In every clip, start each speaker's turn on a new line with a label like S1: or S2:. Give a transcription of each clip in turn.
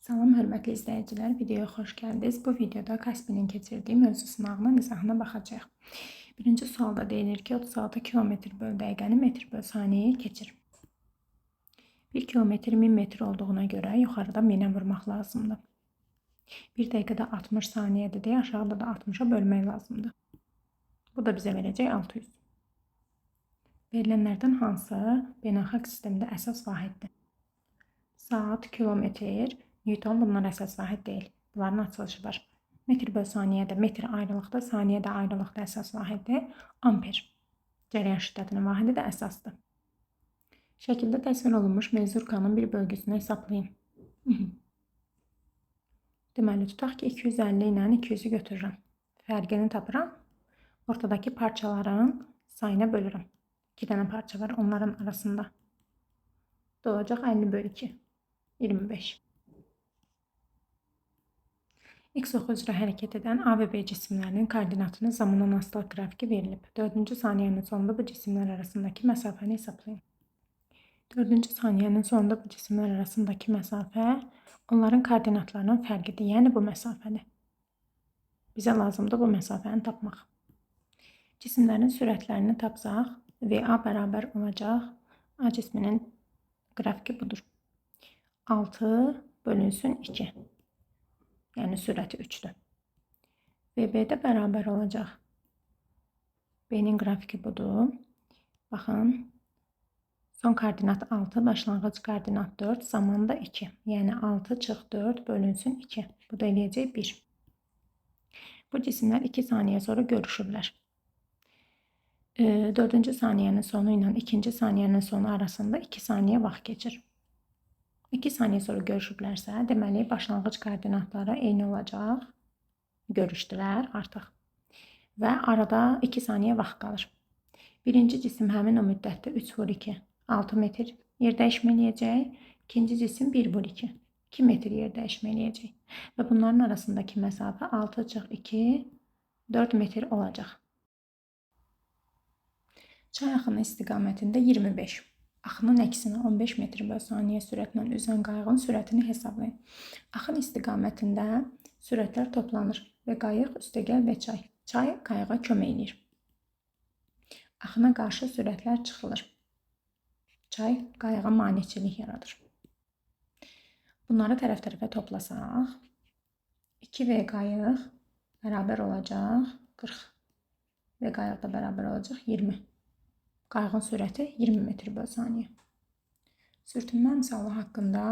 S1: Salam hörmətli izləyicilər, videoya xoş gəldiniz. Bu videoda Kaspinin keçirdiyi mövzu sınağının izahına baxacağıq. Birinci sualda deyilir ki, 36 km böl dəqiqəni metr böl saniyəyə keçir. 1 kilometr 1000 metr olduğuna görə yuxarıda 1000-ə vurmaq lazımdır. 1 dəqiqədə 60 saniyədir deyə aşağıda da 60-a bölmək lazımdır. Bu da bizə verəcək 600. Verilənlərdən hansı beynəlxalq sistemdə əsas vahiddir? Saat, kilometr, Newton bunlar əsas vahid deyil. Bunların açılışı var. Metr böl saniyə də metr ayrılıqda, saniyə də ayrılıqda əsas vahiddir. Amper cərəyan şiddətinin vahidi də əsasdır. Şəkildə təsvir olunmuş mezurkanın bir bölgüsünü hesablayın. Deməli, tutaq ki, 250 ilə 200-ü götürürəm. Fərqini tapıram. Ortadakı parçaların sayına bölürəm. 2 dənə parça var onların arasında. Da olacaq 50 böl 2. 25. X oxu üzrə hərəkət edən A və B cisimlərinin koordinatının zamandan asılı qrafiki verilib. 4-cü saniyənin sonunda bu cisimlər arasındakı məsafəni hesablayın. 4-cü saniyənin sonunda bu cisimlər arasındakı məsafə onların koordinatlarının fərqidir. Yəni bu məsafədir. Bizə lazımdır bu məsafəni tapmaq. Cisimlərin sürətlərini tapsaq, VA bərabər olacaq. A cisminin qrafiki budur. 6 bölünsün 2. Yəni sürəti 3-dür. VB də bərabər olacaq. B-nin qrafiki budur. Baxın, son koordinat 6, başlanğıc koordinat 4, zaman da 2. Yəni 6 çıx 4 bölünsün 2. Bu da eləyəcək 1. Bu cisimlər 2 saniyə sonra görüşüblər. 4-cü saniyənin sonu ilə 2-ci saniyənin sonu arasında 2 saniyə vaxt keçir. 2 saniyə sonra görüşüblərsə, deməli başlanğıc koordinatları eyni olacaq. Görüşdülər artıq. Və arada 2 saniyə vaxt qalır. Birinci cisim həmin o müddətdə 3 vur 2, 6 metr yer dəyişmə eləyəcək. İkinci cisim 1 vur 2, 2 metr yer dəyişmə eləyəcək. Və bunların arasındakı məsafə 6 çıx 2, 4 metr olacaq. Çay axını istiqamətində 25. Axının əksinə 15 metr böl saniyə sürətlə üzən qayığın sürətini hesablayın. Axın istiqamətində sürətlər toplanır və qayıq üstəgəl və çay. Çay qayığa kömək eləyir. Axına qarşı sürətlər çıxılır. Çay qayığa maneçilik yaradır. Bunları tərəf-tərəfə toplasaq, 2V qayıq bərabər olacaq 40 və qayıq da bərabər olacaq 20. Qayığın sürəti 20 metr böl saniyə. Sürtünmə əmsalı haqqında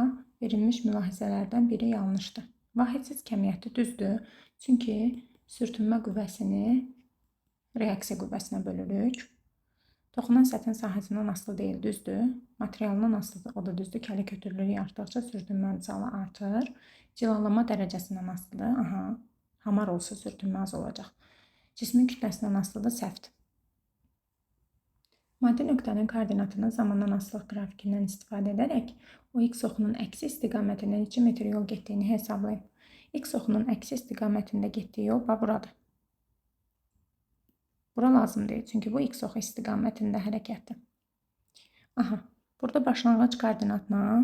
S1: verilmiş mülahizələrdən biri yanlışdır. Vahidsiz kəmiyyəti düzdür. Çünki sürtünmə qüvvəsini reaksiya qüvvəsinə bölürük. Toxunan səthin sahəsindən asılı deyil, düzdür. Materialından asılıdır, o da düzdür. Kəli kötürlüyü artdıqca sürtünmə əmsalı artır. Cilalama dərəcəsindən asılıdır. Aha, hamar olsa sürtünmə az olacaq. Cismin kütləsindən asılıdır, səhvdir. Maddi nöqtənin koordinatının zamandan asılıq qrafikindən istifadə edərək o x oxunun əksi istiqamətində neçə metr yol getdiyini hesablayın. X oxunun əksi istiqamətində getdiyi yol bax buradır. Bura lazım deyil, çünki bu x oxu istiqamətində hərəkətdir. Aha, burada başlanğıc koordinatla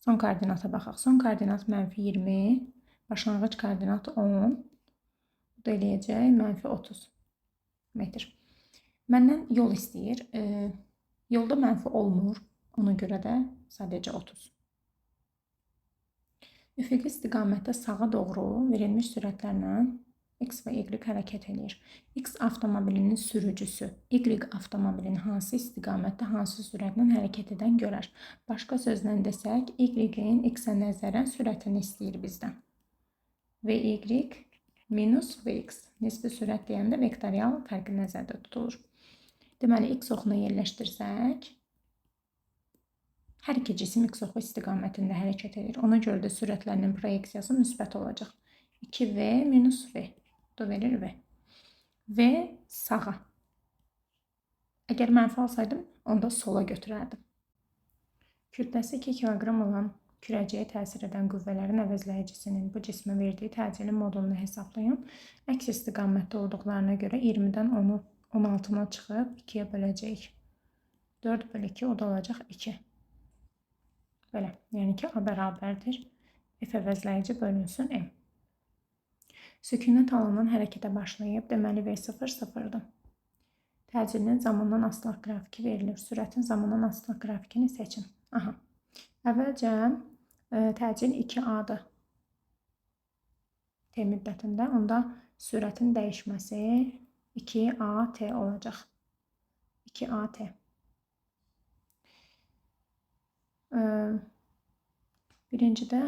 S1: son koordinata baxaq. Son koordinat mənfi 20, başlanğıc koordinat 10. Bu da eləyəcək mənfi 30 metr. Məndən yol istəyir. Yolda mənfi olmur. Ona görə də sadəcə 30. Üfüqi istiqamətdə sağa doğru verilmiş sürətlərlə X və Y hərəkət eləyir. X avtomobilinin sürücüsü Y avtomobilinin hansı istiqamətdə hansı sürətlə hərəkət edən görər. Başqa sözlə desək, Y-in X-ə nəzərən sürətini istəyir bizdən. VY minus VX. Nisbi sürət deyəndə vektorial fərqi nəzərdə tutulur. Deməli, X oxunu yerləşdirsək, hər iki cisim X oxu istiqamətində hərəkət edir. Ona görə də sürətlərinin proyeksiyası müsbət olacaq. 2V minus V. Bu da verir V. V sağa. Əgər mənfi alsaydım, onda sola götürərdim. Kütləsi 2 kiloqram olan kürəciyə təsir edən qüvvələrin əvəzləyicisinin bu cismə verdiyi təcili modulunu hesablayın. Əks istiqamətdə olduqlarına görə 20-dən 10-u 16-na çıxıb 2-yə böləcəyik. 4 bölü 2 o da olacaq 2. Belə, yəni ki, A bərabərdir F əvəzləyici bölünsün M. Sükunət halından hərəkətə başlayıb, deməli V0 sıfırdır. Təcilin zamandan asılılıq qrafiki verilir. Sürətin zamandan asılılıq qrafikini seçin. Aha. Əvvəlcə təcil 2A-dır. T müddətində. Onda sürətin dəyişməsi 2AT olacaq. 2AT. Birincidə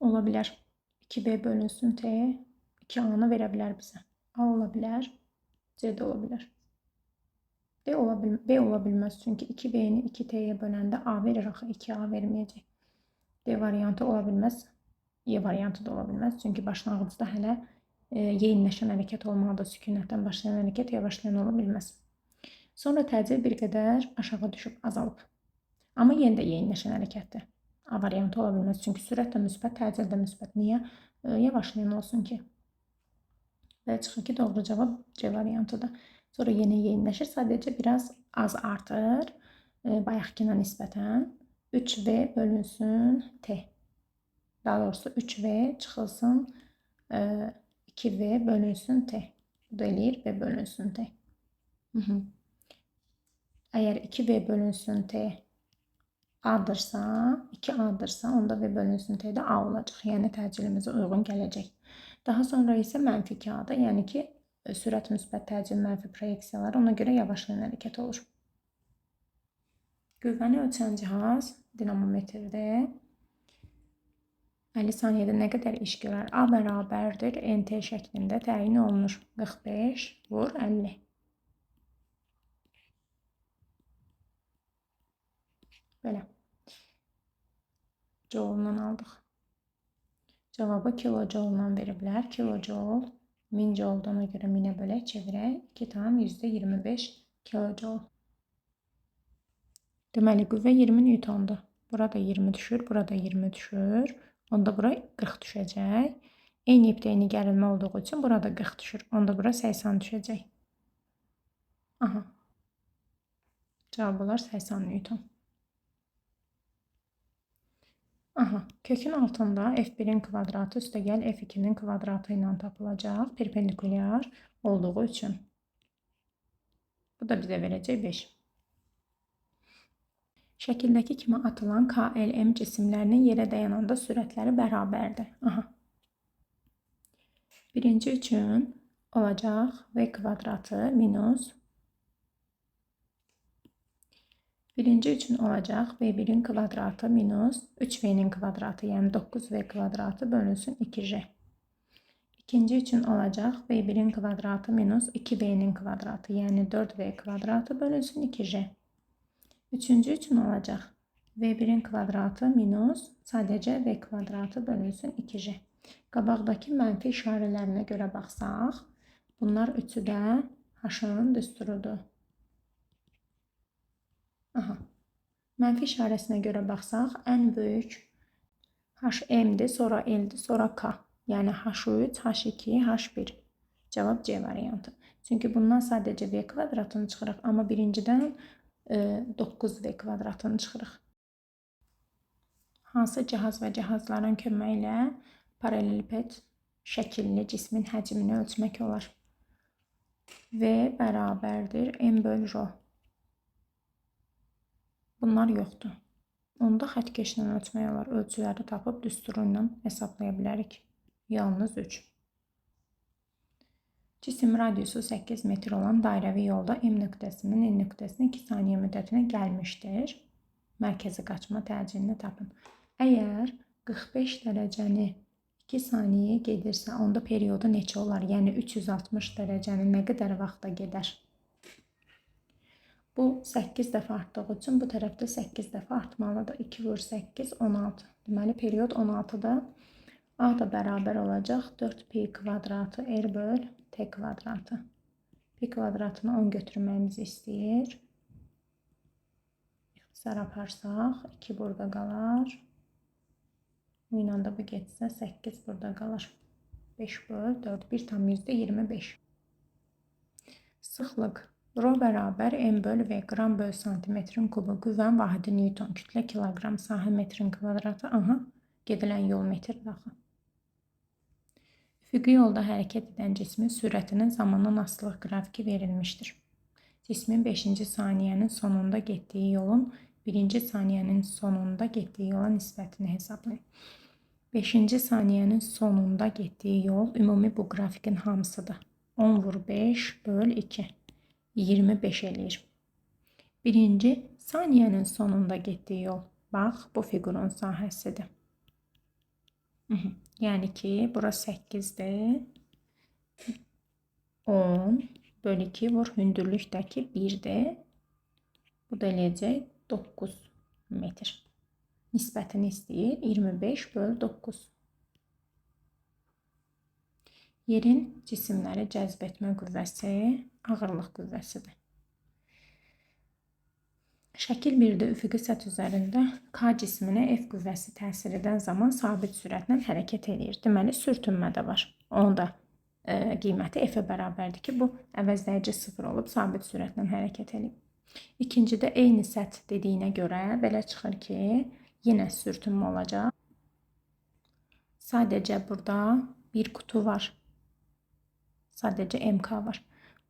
S1: ola bilər 2B bölünsün T, 2A-nı verə bilər bizə. A ola bilər, C də ola bilər. D ola bilməz, B ola bilməz. Çünki 2B-ni 2T-yə böləndə A verir, axı 2A verməyəcək. D variantı ola bilməz. Y variantı da ola bilməz. Çünki başlanğıcda hələ yeyinləşən hərəkət olmalıdır. Sükunətdən başlayan hərəkət yavaşlayan ola bilməz. Sonra təcil bir qədər aşağı düşüb, azalıb. Amma yenə də yeyinləşən hərəkətdir. A variantı ola bilməz. Çünki sürət də müsbət, təcil də müsbət. Niyə? Yavaşlayan olsun ki. Və çıxır ki, doğru cavab C variantıdır. Sonra yenə yeyinləşir. Sadəcə biraz az artır. Bayaqkına nisbətən. 3V bölünsün T. Daha doğrusu 3V çıxılsın 2V bölünsün T. Bu da eləyir V bölünsün T. Əgər 2V bölünsün T A-dırsa, 2A-dırsa, onda V bölünsün T də A olacaq. Yəni təcilimizə uyğun gələcək. Daha sonra isə mənfi 2A-da, yəni ki, sürət müsbət, təcil mənfi proyeksiyaları, ona görə yavaşlayan hərəkət olur. Qüvvəni ölçən cihaz dinamometrdir. 50 saniyədə nə qədər iş görər? A bərabərdir NT şəklində təyin olunur. 45 vur 50. Belə. Joule-dan aldıq. Cavabı kilojoule-dan veriblər. Kilojoule 1000 joule-dan görə 1000-ə bölək, çevirək. 2,25 kilojoule. Deməli, qüvvə 20 Newtondur. Burada 20 düşür, burada 20 düşür. Onda bura 40 düşəcək. Eyni ipdə eyni gərilmə olduğu üçün burada 40 düşür. Onda bura 80 düşəcək. Aha. Cavab olar 80 Newton. Aha. Kökün altında F1-in kvadratı üstəgəl F2-nin kvadratı ilə tapılacaq. Perpendikulyar olduğu üçün. Bu da bizə verəcək 5. Şəkildəki kimi atılan KLM cisimlərinin yerə dayananda sürətləri bərabərdir. Aha. Birinci üçün olacaq V kvadratı minus birinci üçün olacaq V1-in kvadratı minus 3V-nin kvadratı, yəni 9V kvadratı bölünsün 2J. İkinci üçün olacaq V1-in kvadratı minus 2V-nin kvadratı, yəni 4V kvadratı bölünsün 2J. Üçüncü üçün olacaq V1-in kvadratı minus sadəcə V kvadratı bölünsün 2J. Qabaqdakı mənfi işarələrinə görə baxsaq, bunlar üçü də H-ın düsturudur. Aha. Mənfi işarəsinə görə baxsaq, ən böyük HM-dir, sonra L-dir, sonra K. Yəni H3, H2, H1. Cavab C variantı. Çünki bundan sadəcə V kvadratını çıxırıq, amma birincidən 9V kvadratını çıxırıq. Hansı cihaz və cihazların köməyi ilə paraleliped şəkilli cismin həcmini ölçmək olar? V bərabərdir M böl rho. Bunlar yoxdur. Onda xəttkeşlə ölçmək olar. Ölçüləri tapıb düsturu ilə hesablaya bilərik. Yalnız 3. Cisim radiusu 8 metr olan dairəvi yolda M nöqtəsindən N nöqtəsinə 2 saniyə müddətinə gəlmişdir. Mərkəzi qaçma təcilini tapın. Əgər 45 dərəcəni 2 saniyə gedirsə, onda periodu neçə olar? Yəni 360 dərəcəni nə qədər vaxta gedər? Bu 8 dəfə artdığı üçün bu tərəfdə 8 dəfə artmalıdır. 2 vur 8, 16. Deməli, period 16-da A da bərabər olacaq 4pi kvadratı R böl T kvadratı. Pi kvadratını 10 götürməyimizi istəyir. İxtisar aparsaq 2 burada qalar. Bu ilə də bu getsə 8 burada qalar. 5 böl 4, 1,25. Sıxlıq. Rho bərabər M böl V qram böl santimetrin kubu. Qüvvənin vahidi Newton. Kütlə kiloqram, sahə metrin kvadratı. Aha. Gedilən yol metrdir axı. Üfüqi yolda hərəkət edən cismin sürətinin zamandan asılılıq qrafiki verilmişdir. Cismin 5-ci saniyənin sonunda getdiyi yolun 1-ci saniyənin sonunda getdiyi yola nisbətini hesablayın. 5-ci saniyənin sonunda getdiyi yol ümumi bu qrafikin hamısıdır. 10 vur 5 böl 2. 25 eləyir. 1-ci saniyənin sonunda getdiyi yol. Bax, bu fiqurun sahəsidir. Yəni ki, bura 8-dir. 10 böl 2 vur hündürlükdəki 1-dir. Bu da eləyəcək 9 metr. Nisbətini istəyir. 25 böl 9. Yerin cisimləri cəzb etmə qüvvəsi ağırlıq qüvvəsidir. Şəkil 1-də üfüqi səth üzərində K cisminə F qüvvəsi təsir edən zaman sabit sürətlə hərəkət eləyir. Deməli, sürtünmə də var. Onun da qiyməti F-ə bərabərdir ki, bu əvəzləyici 0 olub, sabit sürətlə hərəkət eləyib. İkincidə eyni səth dediyinə görə belə çıxır ki, yenə sürtünmə olacaq. Sadəcə burada bir kutu var. Sadəcə MK var.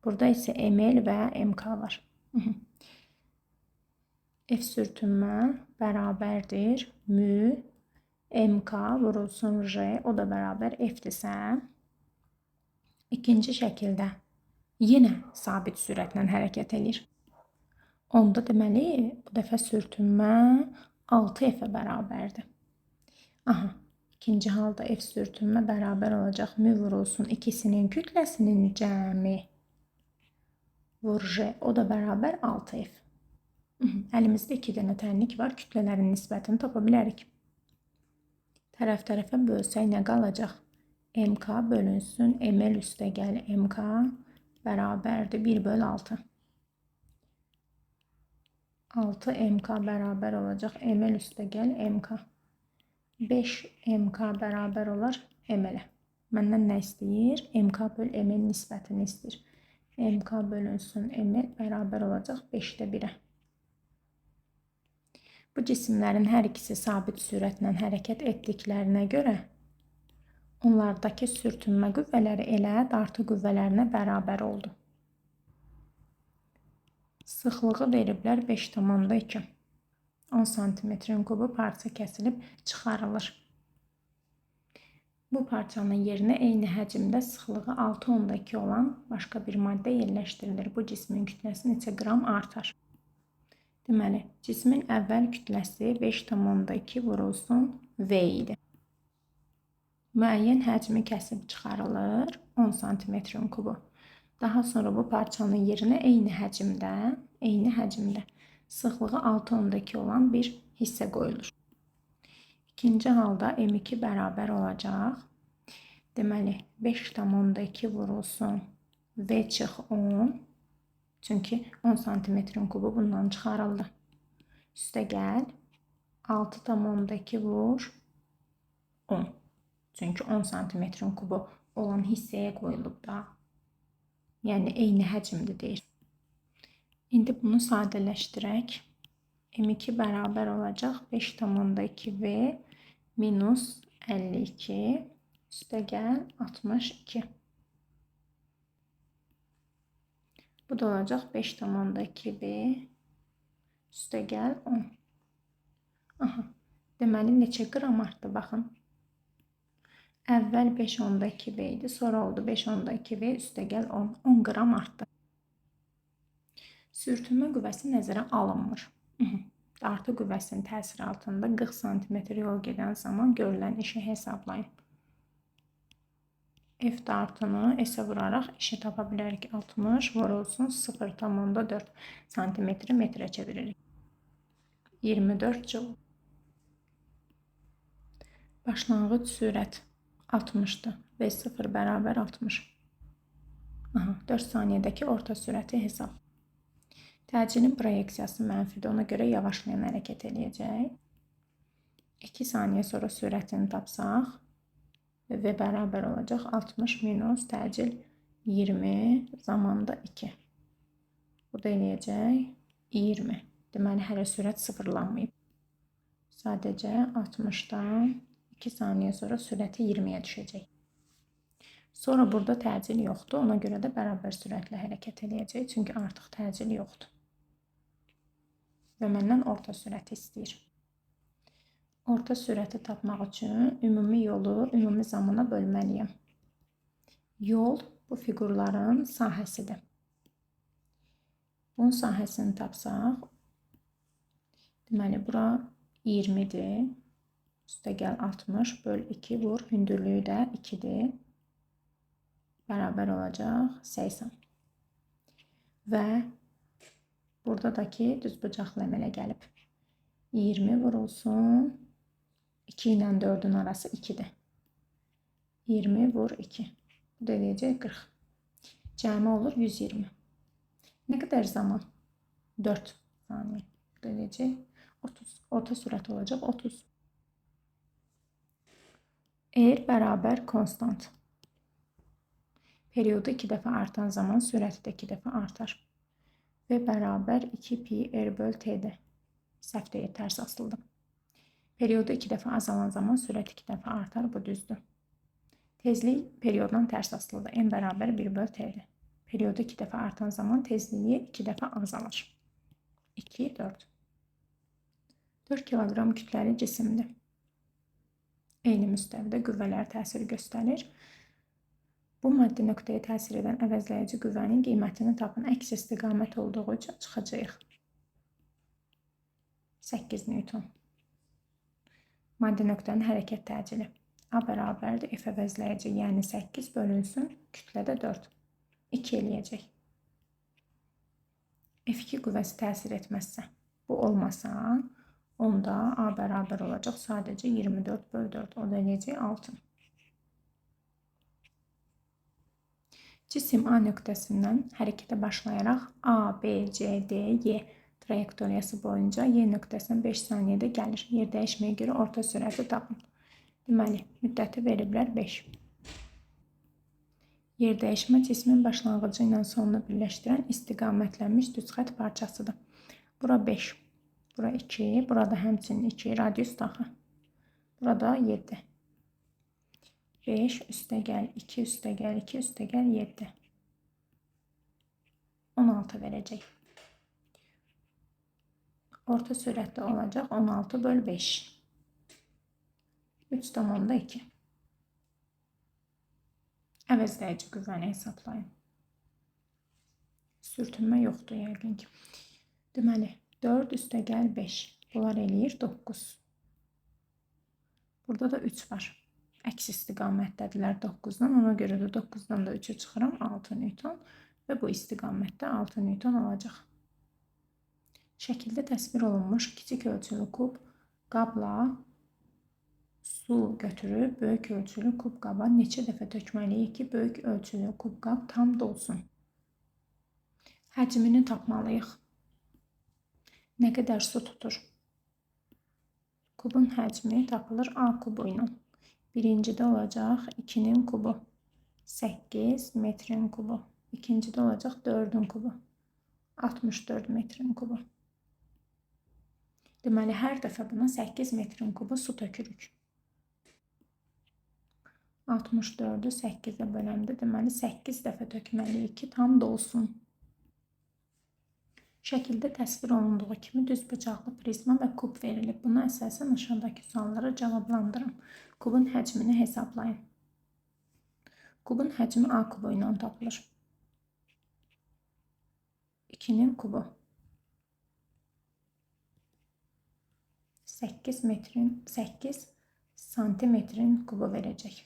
S1: Burada isə ML və MK var. F sürtünmə bərabərdir. Mü MK vurulsun J, o da bərabər F-dirsə, ikinci şəkildə yenə sabit sürətlə hərəkət eləyir. Onda deməli, bu dəfə sürtünmə 6F-ə bərabərdir. Aha, ikinci halda F sürtünmə bərabər olacaq. Mü vurulsun ikisinin kütləsinin cəmi vur J, o da bərabər 6F. Əlimizdə 2 dənə tənlik var. Kütlələrin nisbətini tapa bilərik. Tərəf tərəfə bölsək nə qalacaq? MK bölünsün. ML üstə gəl MK bərabərdir 1 böl 6. 6 MK bərabər olacaq. ML üstə gəl MK. 5 MK bərabər olar ML-ə. Məndən nə istəyir? MK böl ML nisbətini istəyir. MK bölünsün ML bərabər olacaq 5-də 1-ə. Bu cisimlərin hər ikisi sabit sürətlə hərəkət etdiklərinə görə onlardakı sürtünmə qüvvələri elə dartı qüvvələrinə bərabər oldu. Sıxlığı veriblər 5,2. 10 santimetrin kubu parça kəsilib çıxarılır. Bu parçanın yerinə eyni həcmdə sıxlığı 6,2 olan başqa bir maddə yerləşdirilir. Bu cismin kütləsi neçə qram artar? Deməli, cismin əvvəl kütləsi 5,2 vurulsun V idi. Müəyyən həcmi kəsib çıxarılır 10 santimetrin kubu. Daha sonra bu parçanın yerinə eyni həcmdə sıxlığı 6,2 olan bir hissə qoyulur. İkinci halda M2 bərabər olacaq. Deməli, 5,2 vurulsun V çıx 10. Çünki 10 santimetrin kubu bundan çıxarıldı. Üstə gəl 6,2 vur 10. Çünki 10 santimetrin kubu olan hissəyə qoyulub da. Yəni eyni həcmdir deyir. İndi bunu sadələşdirək. M2 bərabər olacaq 5,2 V minus 52. Üstə gəl 62. Bu da olacaq 5,2 V üstə gəl 10. Aha, deməli neçə qram artdı baxın. Əvvəl 5,2 V idi, sonra oldu 5,2 V üstə gəl 10. 10 qram artdı. Sürtünmə qüvvəsi nəzərə alınmır. Dartı qüvvəsinin təsiri altında 40 sm yol gedən zaman görülən işi hesablayın. F dartını S-ə vuraraq işi tapa bilərik. 60 vurulsun 0,4 santimetri metrə çeviririk. 24 joule. Başlanğıc sürət 60-dır. V0 bərabər 60. Aha, 4 saniyədəki orta sürəti hesab. Təcilin proyeksiyası mənfidir. Ona görə yavaşlayan hərəkət eləyəcək. 2 saniyə sonra sürətini tapsaq, V bərabər olacaq 60 minus təcil 20 zamanda 2. Bu da eləyəcək 20. Deməli, hələ sürət sıfırlanmayıb. Sadəcə 60-dan 2 saniyə sonra sürəti 20-yə düşəcək. Sonra burada təcil yoxdur. Ona görə də bərabər sürətlə hərəkət eləyəcək. Çünki artıq təcil yoxdur. Və məndən orta sürəti istəyir. Orta sürəti tapmaq üçün ümumi yolu ümumi zamana bölməliyəm. Yol bu fiqurların sahəsidir. Bunun sahəsini tapsaq, deməli, bura 20-dir. Üstəgəl 60 böl 2 vur. Hündürlüyü də 2-dir. Bərabər olacaq 80. Və burada da ki, düzbucaqlı əmələ gəlib. 20 vurulsun. 2 ilə 4-ün arası 2-dir. 20 vur 2. Bu da eləyəcək 40. Cəmi olur 120. Nə qədər zaman? 4 saniyə. Bu da eləyəcək 30. Orta sürət olacaq 30. R bərabər konstant. Periodu 2 dəfə artan zaman sürəti də 2 dəfə artar. V bərabər 2 pi R böl T-dir. Səhv deyil, tərs asıldı. Periodu 2 dəfə azalan zaman sürət 2 dəfə artar. Bu düzdür. Tezlik perioddan tərs asılıdır. M bərabər 1 böl T-dir. Periodu 2 dəfə artan zaman tezliyi 2 dəfə azalar. 2, 4. 4 kiloqram kütləli cisimdir. Eyni müstəvidə qüvvələr təsir göstərir. Bu maddi nöqtəyə təsir edən əvəzləyici qüvvənin qiymətini tapın. Əks istiqamət olduğu üçün çıxacağıq. 8 Newton. Maddi nöqtənin hərəkət təcili. A bərabərdir F əvəzləyici, yəni 8 bölünsün, kütlədə 4. 2 eləyəcək. F2 qüvvəsi təsir etməzsə, bu olmasa, onda A bərabər olacaq sadəcə 24 böl 4. O da eləyəcək 6. Cisim A nöqtəsindən hərəkətə başlayaraq A, B, C, D, Y trayektoriyası boyunca Y nöqtəsinə 5 saniyədə gəlir. Yer dəyişməyə görə orta sürəti tapın. Deməli, müddəti veriblər 5. Yer dəyişmə cismin başlanğıcı ilə sonunu birləşdirən istiqamətlənmiş düz xətt parçasıdır. Bura 5, bura 2, burada həmçinin 2, radius daxı. Burada 7. 5 üstəgəl 2 üstəgəl 2 üstəgəl 7. 16 verəcək. Orta sürətdə olacaq 16 böl 5. 3,2. Əvəzləyici qüvvəni hesablayın. Sürtünmə yoxdur yəqin ki. Deməli, 4 üstəgəl 5. Bunlar eləyir 9. Burada da 3 var. Əks istiqamətdədirlər 9-dan. Ona görə də 9-dan da 3-ü çıxıram 6 Newton. Və bu istiqamətdə 6 Newton olacaq. Şəkildə təsvir olunmuş kiçik ölçülü kub qabla su götürüb böyük ölçülü kub qaba neçə dəfə tökməliyik ki, böyük ölçülü kub qab tam dolsun. Həcmini tapmalıyıq. Nə qədər su tutur? Kubun həcmi tapılır A kubu ilə. Birincidə olacaq 2-nin kubu, 8 metrin kubu. İkincidə olacaq 4-ün kubu, 64 metrin kubu. Deməli, hər dəfə buna 8 metrin kubu su tökürük. 64-ü 8-ə böləndə, deməli 8 dəfə tökməliyik ki, tam dolsun. Şəkildə təsvir olunduğu kimi düzbucaqlı prizma və kub verilib. Buna əsasən aşağıdakı suallara cavablandırın. Kubun həcmini hesablayın. Kubun həcmi A kubu ilə tapılır. 2-nin kubu. 8 santimetrin kubu verəcək.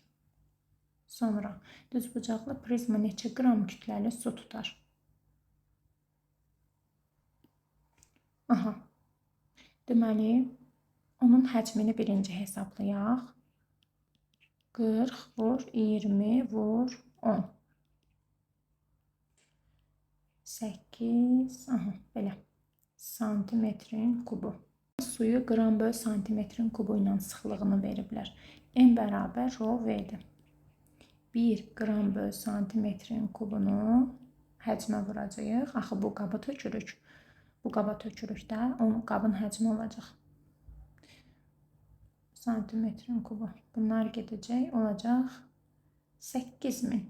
S1: Sonra düzbucaqlı prizma neçə qram kütləli su tutar? Aha. Deməli, onun həcmini birinci hesablayaq. 40 vur 20 vur 10. 8, aha, belə. Santimetrin kubu. Suyu qram böl santimetrin kubu ilə sıxlığını veriblər. M bərabər rho V-dir. 1 qram böl santimetrin kubunu həcmə vuracağıq. Axı bu qaba tökürük. Bu qaba tökürük də, onun qabın həcmi olacaq. Santimetrin kubu. Bunlar gedəcək, olacaq 8000.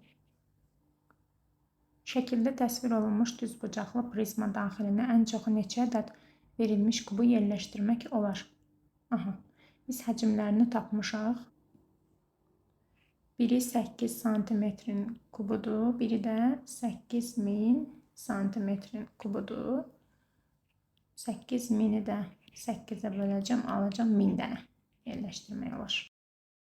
S1: Şəkildə təsvir olunmuş düzbucaqlı prizma daxilinə ən çoxu neçə ədəd verilmiş kubu yerləşdirmək olar? Aha, biz həcmlərini tapmışıq. Biri 8 santimetrin kubudur, biri də 8000 santimetrin kubudur. 8000-i də 8-ə böləcəm, alacağam 1000 dənə yerləşdirmək olar.